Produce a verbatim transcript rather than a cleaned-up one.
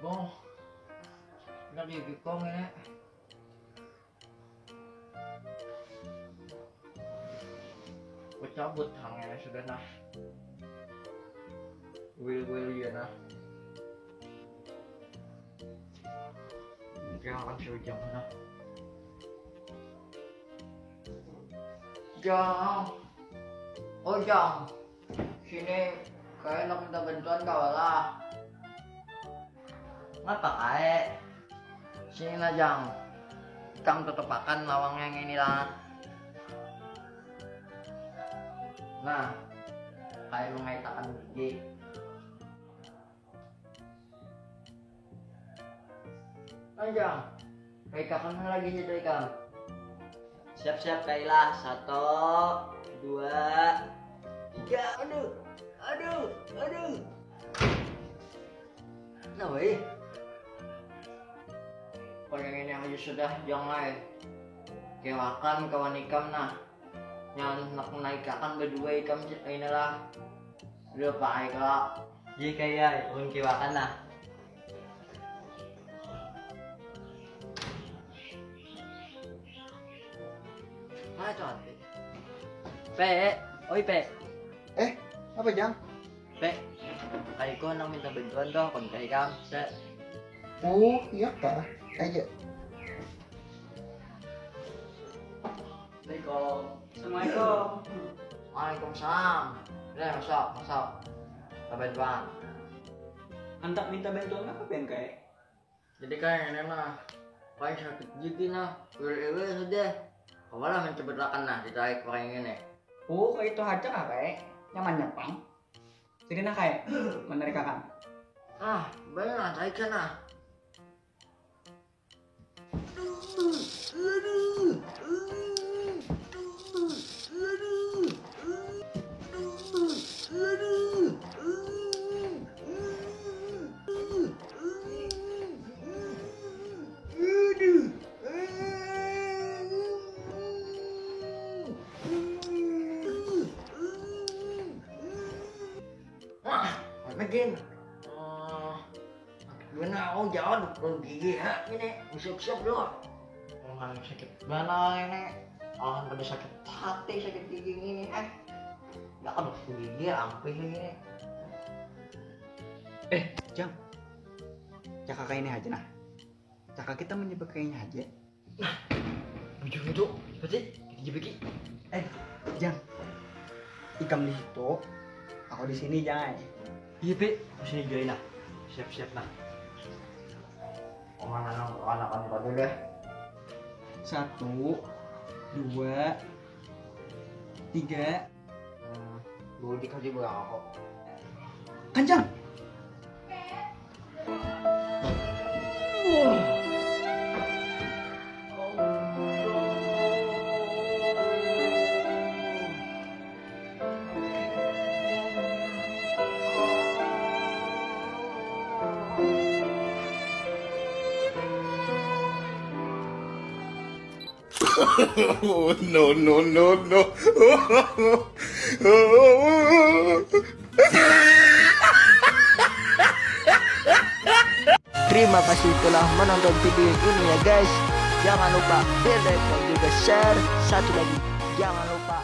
Oh, lagi bikong ini. Ku cabut hangnya sudah nah. Wil-wil ya nah. Oke, akan si Ujang nah. Jang. Oh, Jang. Sini, kayak nak minta bantuan kau lah. Ngapa kae? Sini nah, Jang. Ikam tutupakan lawang yang ini lah. Nah, kayak mengaitakan gigi. Nah, Jang. Kayak kapan lagi cerita ikam? Siap-siap, Kailah. Satu, dua, tiga. Aduh, aduh, aduh. Nah, weh. Kau yang ini aja sudah, jangan. Kewakan kawan ikam nah. Yang nak naikakan berdua ikam, inilah. Udah, Pak, ayo, Kak. Iya, Kak, iya. Ulun kewakan nah. Mana tuh, Ante? Pe, oi, Pe. Eh, apa, Jang? Pe, kayak ku nang minta bantuan tuh, kon kayak kam, se. Oh, iya kah? Aja. Assalamualaikum. Assalamualaikum. Waalaikumsalam. Nah, masuk, masuk. Apa bantuan? Handak minta bantuan apa, Bang, kayak? Jadi kayak ini nah, paling sakit gigi nah, iwil-iwil saja. Kemana mencebetakan nah, ditarik pakai ini. Oh, kayak itu aja kah, kayak? Nyaman nyepang. Jadi nah, kayak menarikakan. Ah, benar, tarik nah. Wah, apa, Gin? Oh, sakit benar, oh, jauh dulu gigi, ha, ini, siap-siap dulu. Emang sakit benar ini. Alah, pada sakit hati, sakit gigi ini, eh. Nggak ada gigi, ampih ini. Eh, Jang. Cakak kayak ini aja, nah. Cakak kita menyebut kayaknya aja. Nah, bujur itu, berarti gigi-gigi. Eh, Jang. Ikam di situ, aku di sini, Jang. Iya, Pi. Di sini juga, nah. Siap-siap, nah. Kemana nang anak-anak dulu deh. Satu, dua, tiga. Hmm, dua dikali berapa kok? Kencang. No, no, no, no. Terima kasih telah menonton video ini ya guys. Jangan lupa di like dan juga share. Satu lagi, jangan lupa